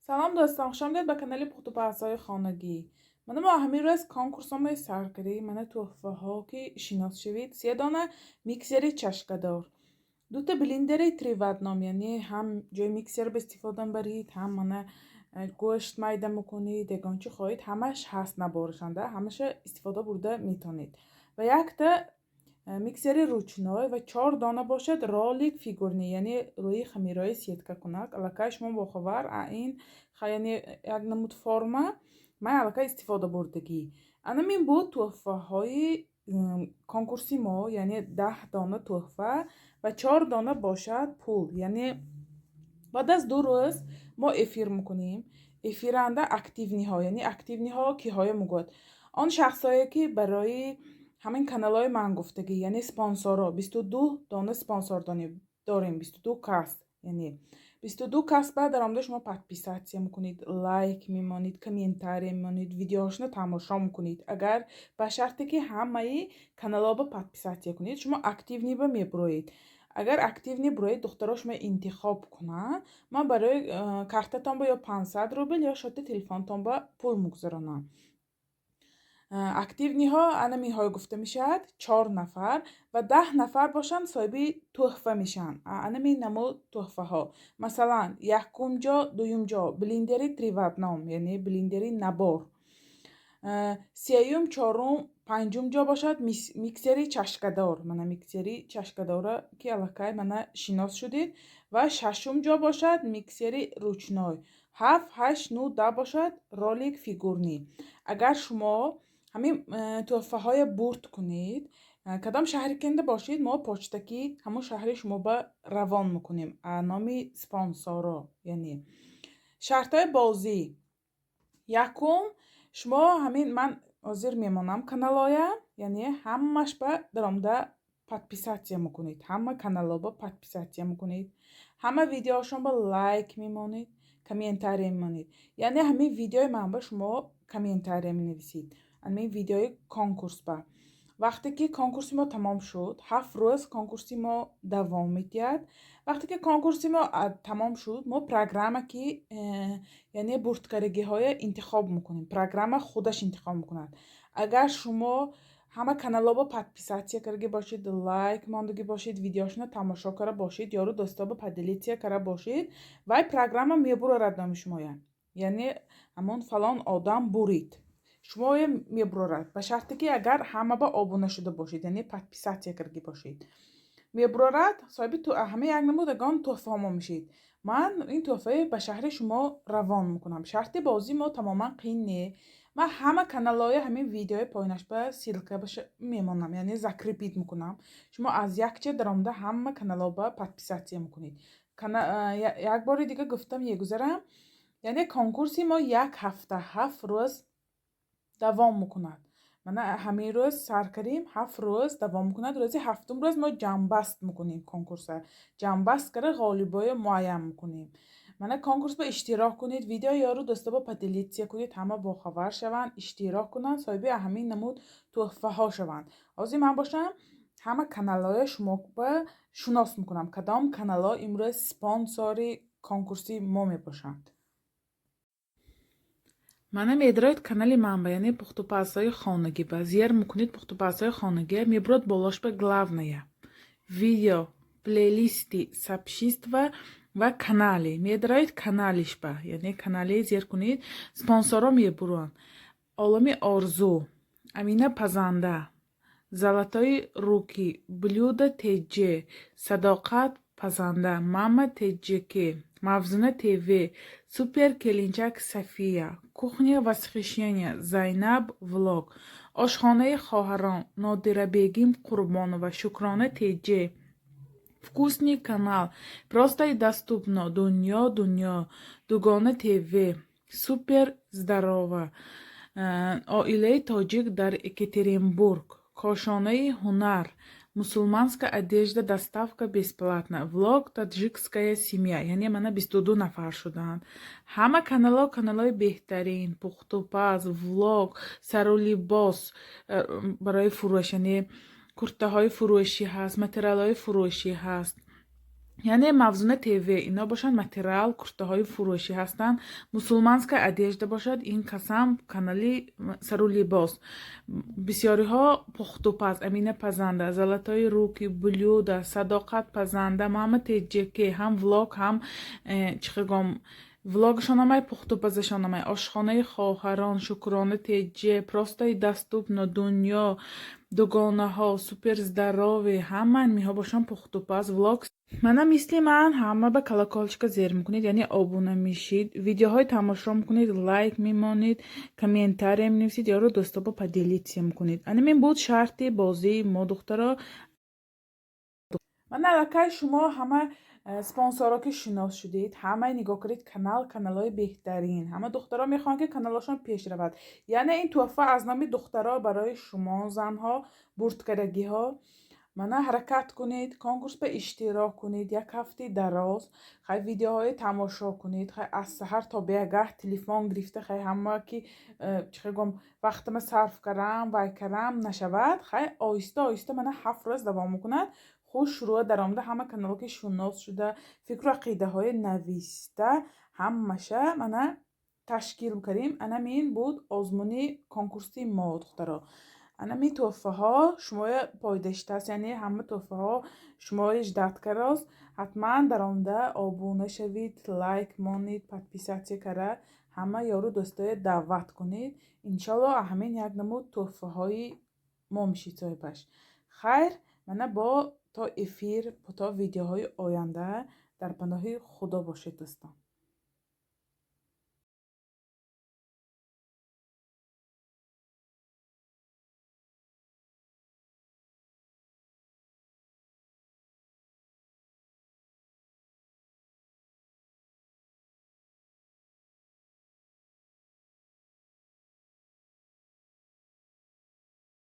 Салом, дӯстон, хушомадед ба канали Пухтупазҳои хонагӣ. Мана, мо ҳамин рӯз конкурсомои сар кардем. Мана, тӯҳфаҳо, ки шинос шавед: се дона миксери чашкадор, дута блендери три в одном, яъне ҳам ҷои миксер ба истифода баред, ҳам мана гӯшт майда мекунед, ягон чӣ хоҳед, ҳамаш ҳаст наборашанда, ҳамаша истифода бурда метавонед, ва якта миксери ручной ва чор дона бошад ролик фигурный, яъне рӯи хамирҳои сетка кунак. Аллакай шумо бохабар, ин яъне як намуд форма ман аллакай истифода бурдагӣ. Анамин буд тӯҳфаҳои конкурси мо, яъне 10 дона тӯҳфа ва чор дона бошад пул. Яъне баъд аз 2 рӯз мо эфир мекунем. Эфиранда активный ҳо, яъне активный ҳо киҳое мегӯяд? Он шахсҳое, ки барои ҳамин каналҳои ман гуфтагӣ, яъне спонсорро, 22 дона спонсор дорем, 22 кас, яъне 22 кас ба даромада шумо подписаться мекунед, лайк мемонед, комментария мемонед, видеоҳошро тамошо мекунед. Агар ба шарте ки ҳамаи каналҳо ба подписаться кунед, шумо активный ба мебуроед. Агар активный буроед, духтаро шумо интихоб кунанд, ман барои картатон ба ё 500 рубл, ё счёт и телефонтон ба пул мегузаронам. Активный ҳо анамиҳое гуфта мешавад, чор нафар, ва 10 нафар бошанд, соҳиби тӯҳфа мешаванд. Анами намуд тӯҳфаҳо, масалан, якум ҷо, дуюм ҷо блендери три в одном, яъне блендери набор, сеюм, чорум, панҷум ҷо бошад миксери чашкадор, мана миксери чашкадора, ки аллакай мана шинос шудед, ва шашум ҷо бошад миксери ручной, ҳафт, ҳашт, нӯ, 10 бошад ролик фигурный. Агар шумо ҳамин тӯҳфаҳое бурд кунед, кадом шаҳре кенда бошед, мо почтакӣ ҳамон шаҳри шумо ба равон мекунем номи спонсоро. Яъне шартҳои бозӣ: якум, шумо ҳамин ман ҳозир мемонам каналоя, яъне ҳамаш ба даромада подписаться мекунед, ҳама каналҳо подписаться мекунед, ҳама видеоҳошон ба лайк мемонед, комментария мемонед, яъне ҳамин видеои ман ба шумо комментария менависед, ҳамин видеои конкурс ба. Вақте ки конкурси мо тамом шуд, 7 рӯз конкурси мо давом медиҳад, вақте ки конкурси мо тамом шуд, мо программа ки яъне бурдкардагиҳоя интихоб мекунем, программа худаш интихоб мекунад. Агар шумо ҳама каналҳо подписаться кардагӣ бошед, лайк мондагӣ бошед, видеошонро тамошо карда бошед, ёру дӯстоба поделиться карда бошед, вай программа мебурорад номи шумоя, яъне ҳамон фалон одам бурид, шумоя мебурорад, ба шарте ки агар ҳама ба обуна шуда бошед, яъне подписаться кардагӣ бошед, мебурорад, соҳиби ҳама як намуд ягон тӯҳфаҳо мо мешед. Ман ин тӯҳфаи ба шаҳри шумо равон мекунам. Шарти бозӣ мо тамоман қиин не. Ман ҳама каналҳои ҳамин видеои поинаш ба ссылка мемонам, яъне закрепить мекунам. Шумо аз якча даромада ҳама каналҳо ба подписаться мекунед. Як бори дига гуфтам, мегузарам, яъне конкурси мо як ҳафта, 7 рӯз давом мекунад. Мана, ҳамин рӯз сар кардем, 7 рӯз давом мекунад. Рӯзи ҳафтум рӯз мо ҷамъбаст мекунем, конкурса ҷамъбаст карда, ғолибоя муайян мекунем. Мана, конкурс ба иштирок кунед, видео ёру дӯстоба поделиться кунед, ҳама бохабар шаванд, иштирок кунанд, соҳиби ҳамин намуд тӯҳфаҳо шаванд. Ҳозир ман бошам, ҳама каналҳоя шумо ба шунос мекунам, кадом каналҳо имрӯз спонсори конкурси мо мебошанд. Мана, медароед канали манба, яъне Пухтупазҳои хонагӣ ба зер мекунед, Пухтупазҳои хонагӣ мебурад, болош ба главная, видео, плейлисты, сообщества ва каналы. Медароед каналишба, яъне канале зер кунед, спонсорро мебуранд: Олами орзу, Амина пазанда, Золотые руки, Блюда ТЖ, Садоқат пазанда, Мама ТЖК, Мавзуна ТВ, Супер келинчак Сафия, Кухня восхищения, Зайнаб влог, Ошхонаи хоҳарон, Нодирабегим Қурбонова, Шукрона ТЖ, Вкусный канал, Просто и доступно, Дунё Дунё, Дугона ТВ, Супер здорово, Оилаи тоҷик дар Екатеринбург, Кошонаи ҳунар, Мусульманская одежда, доставка бесплатно, Влог таджикская семья. Яъне мана, 22 нафар шуданд. Ҳама каналҳо каналҳои беҳтарин: пухтупаз, влог, сару либос барои фурӯш, яъне куртаҳои фурӯшӣ ҳаст, материалҳои фурӯшӣ ҳаст. Яъне Мавзуна ТВ, ино бошанд материал, куртаҳои фурӯшӣ ҳастанд. Мусульманская одежда бошад, ин касам канали сару либос. Бисёриҳо пухтупаз, Амина пазанда, Золотые руки, блюда, Садоқат пазанда, Мама Теҷеке, ҳам влог, ҳам чӣ гом, влогшон омай, пухтупазашон омай, Ошхонаи хоҳарон, Шукрона Теҷе, Просто и доступно, Дунё, Дугонаҳо, Супер здоровье, ҳама миҳо бошанд пухтупаз, влог. Мана мисли ман ҳама ба колокольчика зер мекунед, яъне обуна мешид, видеоҳои тамошо мекунед, лайк мемонед, комментария менависед, ёру дӯстобо поделиться мекунед. Анамин буд шарти бозии мо, духтаро. Мана аллакай шумо ҳама спонсорро ки шинос шудед, ҳамаи нигоҳ кунед, канал каналҳои беҳтарин. Ҳама духтаро мехоҳанд, ки каналҳошон пеш равад. Яъне ин тӯҳфа аз номи духтаро барои шумо, занҳо, бурдкардагиҳо. Мана ҳаракат кунед, конкурс ба иштирок кунед, як ҳафтаи дароз хай видеоҳое тамошо кунед. Хай аз саҳар то бегаҳ телефон гирифта, хай ҳама ки чӣ гом, вақтама сарф карам, вай карам нашавад. Хай оҳиста оҳиста мана 7 рӯз давом мекунад. Хуш шурӯъ даромада, ҳама каналҳо ки шунос шуда, фикру ақидаҳои нависта, ҳамаша мана ташкил кардем. Анамин буд озмуни конкурси мо, духтаро. Анами тӯҳфаҳо шумоя пойдаштааст, яъне ҳама тӯҳфаҳо шумоя ждать карост. Ҳатман даромада обуна шавед, лайк монед, подписаться кара, ҳама ёру дӯстое даъват кунед. Иншолло, ҳамин як намуд тӯҳфаҳои мо мешид соҳибаш. Хайр, мана бо то эфир, то видеоҳои оянда дар паноҳи Худо бошед, дӯстон.